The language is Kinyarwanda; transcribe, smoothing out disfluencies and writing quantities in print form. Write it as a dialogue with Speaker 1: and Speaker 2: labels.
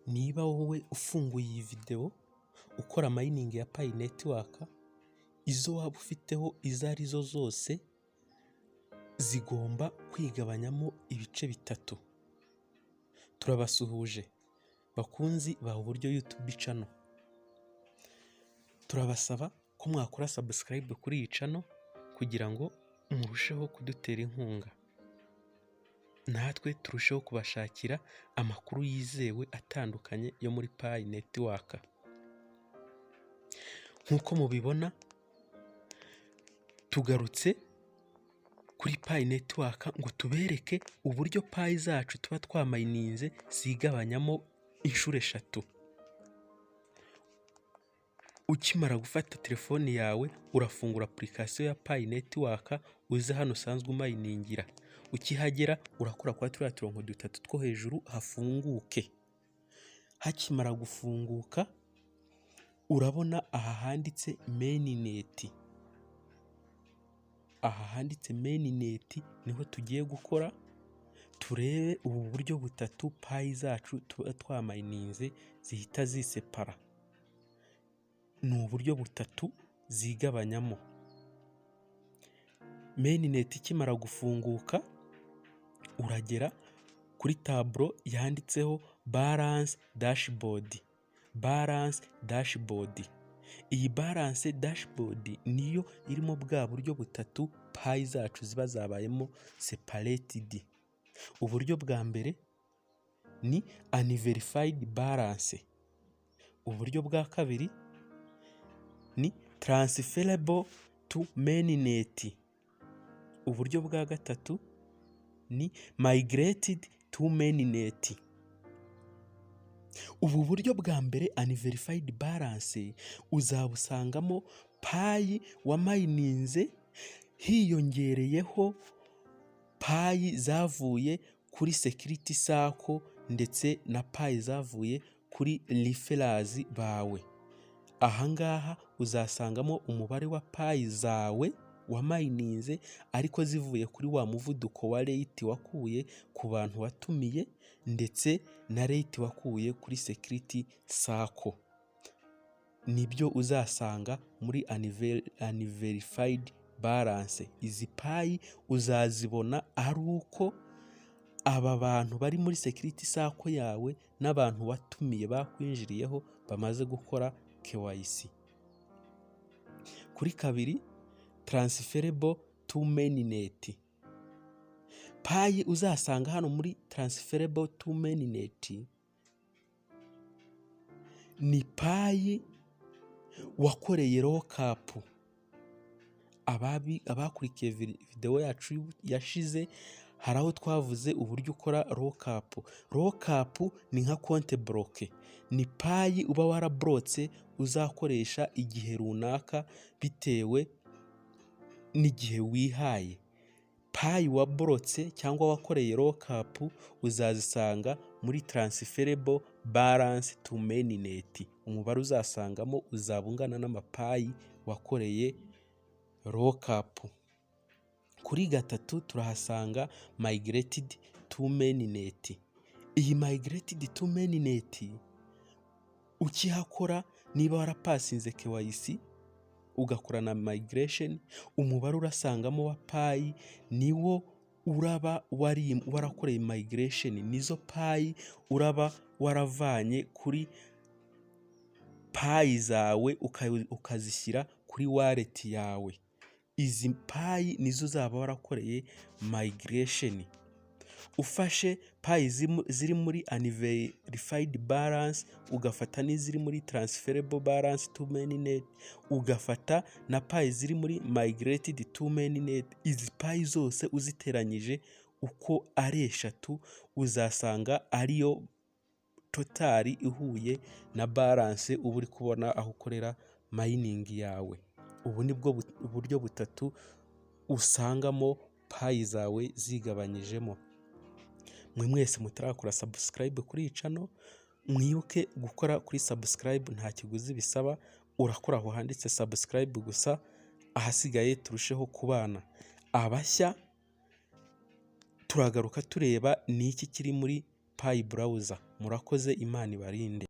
Speaker 1: Niba wowe ufunguye iyi videwo ukora mining ya Pi Network, izo waba ufiteho izo arizo zose zigomba kwigabanyamo ibice bitatu. Turabasuhuje bakunzi ba Uburyo YouTube channel, turabasaba ko mwakora subscribe kuri iyi channel kugira ngo murusheho kudutera inkunga, natwe turusheho kubashakira amakuru yizewe atandukanye yo muri Pi Network. Nk'uko mubibona, tugarutse kuri Pi Network ngo tubereke uburyo Pi zacu tuba twamayininze zigabanyamo inshuro eshatu. Ukimara gufata telefoni yawe, urafungura application ya Pi Network, uze hano usanzwe umayiningira. Ukihagera urakora kwa turiya turongo dutatu two hejuru hafunguke. Hakimara gufunguka, urabona aha handitse mainnet. Aha handitse mainnet niho tugiye gukora, turebe ubu buryo butatu Pi zacu tuba twamayininze zihita zisepara. Ni uburyo butatu zigabanyamo. Mainnet ikimara gufunguka, uragera kuri tableau yanditseho balance dashboard. Balance dashboard. Iyi balance dashboard niyo irimo bwa buryo butatu Pi zacu ziba zabayemo separated. Uburyo bwa mbere ni unverified balance. Uburyo bwa kabiri ni transferable to mainnet. Uburyo bwa gatatu ni migrated to mainnet. Ubu buryo bwa mbere, unverified balance, uzabusangamo Pi wamayininze hiyongereyeho Pi zavuye kuri security circle ndetse na Pi zavuye kuri referrals bawe. Aha ngaha uzasangamo umubare wa Pi zawe wamayininze ariko zivuye kuri wa muvuduko wa rate wakuye ku bantu watumiye ndetse na rate wakuye kuri security circle. Nibyo uzasanga muri unverified balance. Izi Pi uzazibona ari uko aba bantu bari muri security circle yawe n'abantu watumiye bakwinjiriyeho bamaze gukora KYC. Kuri kabiri, transferable to mainnet. Pi uzasanga hano muri transferable to mainnet ni Pi wakoreye lockup. Abakurikiye videwo yacu yashize, hari aho twavuze uburyo ukora lockup. Lockup ni nka compte bloqué, ni Pi uba waraborotse uzakoresha igihe runaka bitewe n'igihe wihaye. Pi waborotse cyangwa wakoreye lockup uzazisanga muri transferable balance to mainnet. Umubare uzasangamo uzaba ungana n'amaPi wakoreye lockup. Kuri gatatu turahasanga migrated to mainnet. Iyi migrated to mainnet, ukihakora niba warapasinze KYC ugakora na migration, umubare urasangamo wa Pi niwo uraba warakoreye migration, nizo Pi uraba waravanye kuri Pi zawe ukazishyira kuri wallet yawe. Izi Pi nizo uzaba warakoreye migration. Ufashe Pi ziri muri unverified balance, ugafata n'iziri muri transferable balance to mainnet, ugafata na Pi ziri muri migrated to mainnet, izi Pi zose uziteranyije uko ari eshatu uzasanga ariyo total ihuye na balance uba uri kubona aho ukorera mining yawe. Ubu ni bwo buryo butatu usangamo Pi zawe zigabanyijemo. Mwe mwese mutarakora subscribe kuri iyi channel, mwibuke gukora kuri subscribe, nta kiguzi bisaba, urakora aho handitse subscribe gusa, ahasigaye turusheho kubana. Abashya turagaruka tureba ni iki kiri muri Pi Browser. Murakoze, Imana ibarinde.